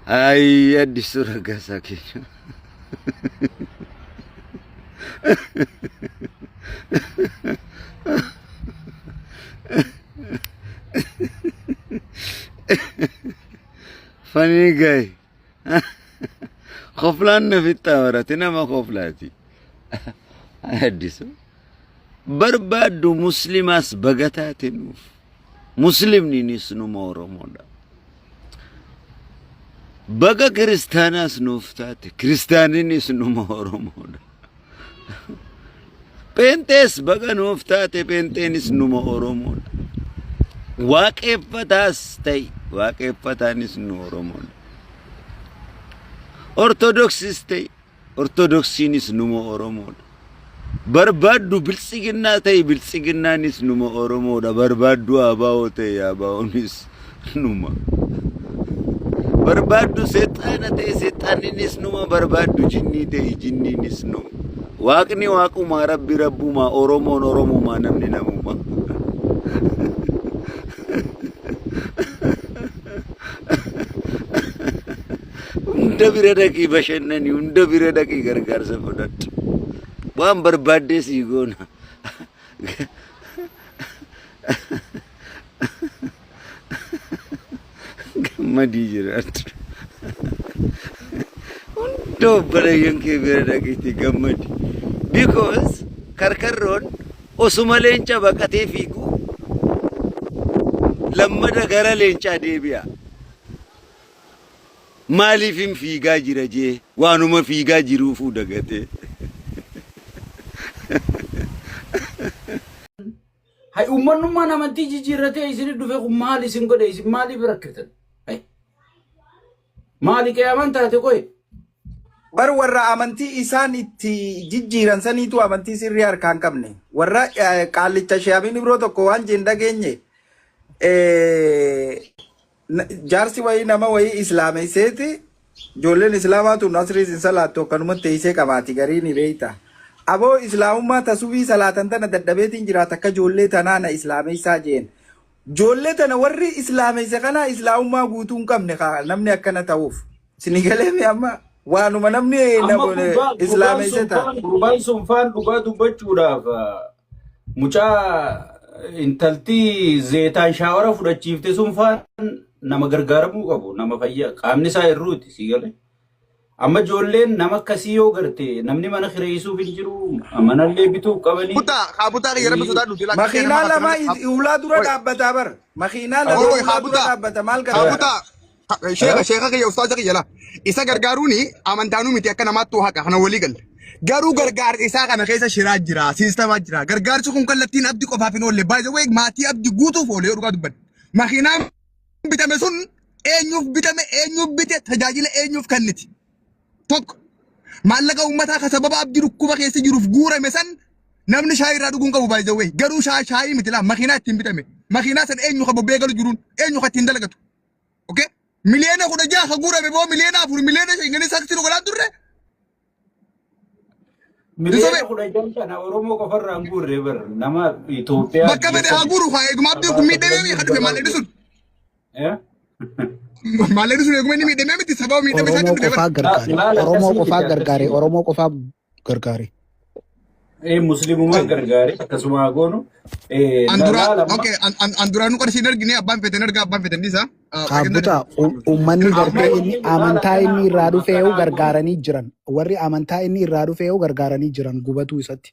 Ayii Addisuu Raggaasaa keenya. Funny guy. Koflaan na fixxaa barate nama koflaati. Addisu. Barbaaddu muslimaas baga taate nuuf. Muslimniinis numa Oromoodha. Baga kiristaanaas nuuf taate kiristaaninis numa Oromoodha. Pheenxees baga nuuf taate pheenxeenis numa Oromoodha. Waaqeffataas ta'i waaqeffataanis nu Oromoodha. Ortodoksis ta'i Ortodoksiinis numa Oromoodha. Barbaaddu biltsiginnaa ta'i biltsiginnaanis numa Oromoodha. Barbaaddu ABO ta'i ABOnis numa. Barbaaddu seexaana ta'e seexaanninis numa barbaaddu jinnii ta'e jinniinis numa. Waaqni waaqumaa rabbi rabbumaa Oromoon Oromumaa namni namuma. Hunda bira dhaqii bashannani, hunda bira dhaqii gargaarsa fudhadhu. Waan barbaaddee sii goona. Gammadii jiraadhu. Hunda obboleeyyan kee bira dhaqiitii gammadi. Because karkarroon osuma leenca baqatee fiigu lammada gara leencaa deebi'a. Maaliifin fiigaa jira jee waanuma fiigaa jiruufuu dagatee. Hay ummannummaan amantii jijjiirratee isin dhufe kun maal isin godhe isin maaliif rakkiftan? Hay maali qiyaamaan taate qoy? Bar warra amantii isaan itti jijjiiran saniitu amantii sirrii harkaa hin qabne. Warra qaallicha Sheehabiin Ibroo tokko waan jeen dhageenye jaarsi wayii nama wayii islaameesseeti ijoolleen islaamaa tun asriis hin salaattu akkanumatti teessee qabaati garii ni beeyta. Aboo islaamummaa tasubii salaatan tana dadhabeetiin jiraata akka ijoollee tanaa na islaameessaa jeen. Ijoollee tana warri islaameesse kanaa islaamummaa guutuu hin qabne kaa namni akkana ta'uuf. Isinii galee mi amma waanuma namni Amma gurbaan gurbaan islaameesse sun ta'a. faan gurbaan sun faan dhugaa dubbachuudhaaf mucaa intalti zeetaan shaawara fudhachiifte sun faan nama gargaaramuu qabu nama fayyaa qaamni isaa irruuti si galee. Amma ijoolleen nama akkasii yoo garte namni mana kireessuuf hin jiru manallee bituuf qabanii. Butaa haa butaa kiyya rabbi sodaadhu dilaa kiyya Makiinaa nama lama kana ulaa dura Oi. dhaabbataa bar. Makiinaa lama Oi haa ulaa dura butaa dhaabbata maal haa gargaara? butaa sheeka sheeka kiyya ustaaza kiyya laa isa gargaaruuni amantaanuu miti akka namaattuu haqa kana walii galle garuu gargaarsa isaa kana keessa shiraa jira siistamaa jira gargaarsi kun kallattiin abdi qofaaf hin oolle by the way maatii abdi guutuuf oole yoo dhugaa dubbanne makiinaan bitame sun eenyuuf bitame eenyuuf bite tajaajila eenyuuf kenniti tokko maallaqa uummataa ka sababa abdii dhukkuba keessa jiruuf guurame san namni shaayii irraa dhuguu hin qabu by the way garuu shaayii miti laa makiinaa ittiin bitame makiinaa san eenyu ka bobbee galu jiruun eenyu ka ittiin dalagatu okay miliyoona 16 ka guurame boo miliyoona 4 miliyoona 5 gani saksii nu godhaa turre. Miliyoona 16 kana Oromoo qofarraa hin guurre bar nama Itoophiyaa Bakka biyya fedhe haa sadi guuru haa eeguma abdiin kun sabaa miidhamee sablammii kan dhufe hundarraa maallaqni guurre. sun. Eh? Maallaqni sun eeguma inni miidhamee miti sababa miidhame Oromoo isaatiin dhufe qofaa bara. gargaare. Laala Oromoo akkasii qofaa miti gargaare. akkasii miti. Oromoo qofaa gargaare. Muslimumaa gargaare akkasuma haa goonu. An duraa Laala amma okay an duraa nu qarshii hin argine abbaan fete hin arga abbaan fete hin dhiisa. Kaabbuta uummanni amma gartee inni wanni laala amantaa akkanaa inni irraa dhufeehu akkanaa goonu. gargaaranii jiran. Warri amantaa inni irraa dhufeehu gargaaranii jiran gubatuu isatti.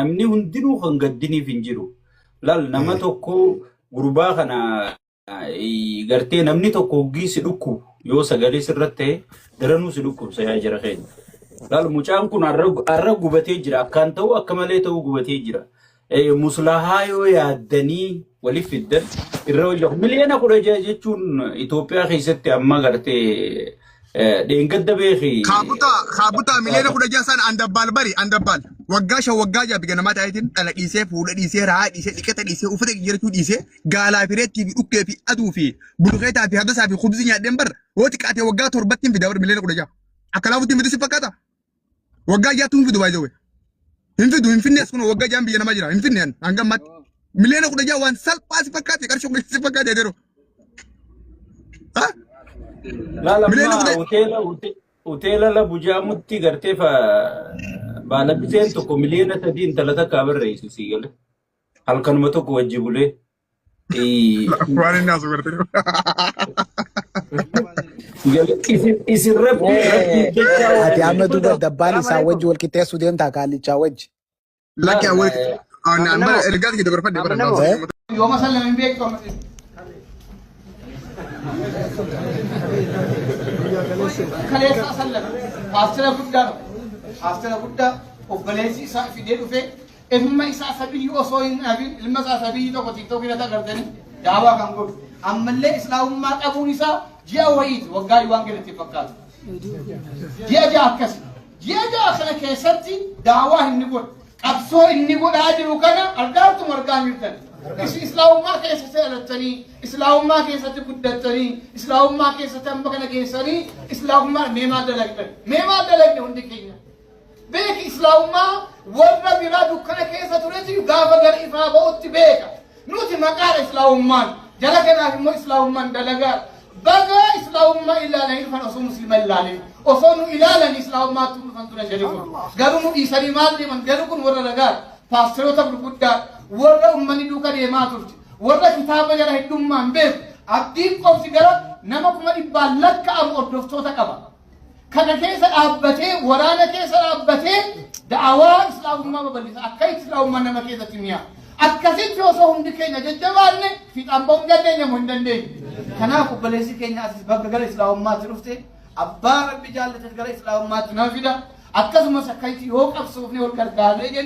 Namni hundinuu kan gaddiniif hin jiru. Laal nama tokko gurbaa kana gartee namni tokko hoggii si dhukkubu yoo sagalee sirratti ta'e daranuu si dhukkubsa yaa jara keenya. Laal mucaan kun har'a gubatee jira akkaan ta'u akka malee ta'u gubatee jira. Muslahaa yoo yaaddanii waliif fiddan irra hojjetu. Miliyoona 16 jechuun Itoophiyaa keessatti amma gartee dheengadda beeki. Kaabutaa miliyoona 16 sana andabbaal bari andabbaal waggaa 5 waggaa 6 biyya namaa ta'eetiin dhala dhiisee fuudha dhiisee rahaa dhiisee dhiqata dhiisee uffata jijjiirachuu dhiisee gaalaa fi reettii fi dhukkee fi aduu fi bulukeetaa fi hadasaa fi kubzii nyaadheen bar yoo xiqqaate waggaa 7tti hin fida bar miliyoona 16 akka laafutti hin fidu si fakkaata waggaa 6tti hin fidu baay'ee hin fidu hin finnees kun waggaa 6 biyya namaa jira hin finne hanga ammaatti miliyoona 16 waan salphaa si fakkaate qarshii 10 si fakkaate yeroo. Laal Miliyoona amma 10. Hoteela labu jaamutti gartee baala biseen tokko miliyoona 3 intala takkaa barreessu sii gale. Halkanuma tokko wajji bulee. Waan inni haasa'u gartee. Sii gale isin rabbii jecha Ati amma duuba dabbaan isaa wajji wal qixxeessuu deemtaa kaallichaa wajji. Lakki Laal awwal. Naan bara ergaa kiyya dabarfadhe bara. Eh? Yooma san hin beektu amma. Kaleessa sallame. Paastera guddaa tokko. Paastera guddaa obboleessi isaa fidee dhufee ilma isaa sabiyyi osoo hin dhabin ilma isaa sabiyyi tokko TikTokii irratti agartanii daawaa kan godhu. Ammallee islaamummaa qabuun isaa ji'a wayiiti waggaa waan galatti fakkaatu. Ji'a 6 akkasi. Ji'a 6 kana keessatti daawaa inni godhu. Qabsoo inni godhaa jiru kana argaartuma argaa jirtan. Isin islaamummaa keessatti dhalattanii, islaamummaa keessatti guddattanii, islaamummaa keessatti amma kana geessanii, islaamummaa mee maal dalagdan? Mee maal dalagne hundi keenya? Beeki, islaamummaa warra biraa dukkana keessa turetu gaafa gara ifaa ba'utti beeka. Nuti maqaadha islaamummaan. Jara kanaaf immoo islaamummaan dalagaa. Baga islaamummaa ilaalanii dhufan osoo muslima ilaalin. Osoo nu ilaalan islaamummaatti dhufan ture jedhu kun. Garuu nu dhiisanii maal deeman? Garuu kun warra ragaadha. Paasteroota gurguddaa warra uummanni duuka deemaa turte. Warra kitaaba jara heddummaan beeku. Abdiin qofti gara nama 100,000 lakka'amu hordoftoota qaba. Kana keessa dhaabbatee, waraana keessa dhaabbatee da'awaa islaamummaa babal'isa. Akka islaamummaa nama keessatti mi'a. Akkasitti osoo hundi keenya jajjabaanne fiixaan ba'uu hin dandeenya moo hin dandeenyu? Kanaaf obboleessi keenya asis bakka gara islaamummaatti dhufte, abbaa rabbi jaallate gara islaamummaatti nama fida. Akkasumas akkasitti yoo qabsoofne wal gargaarree jenne.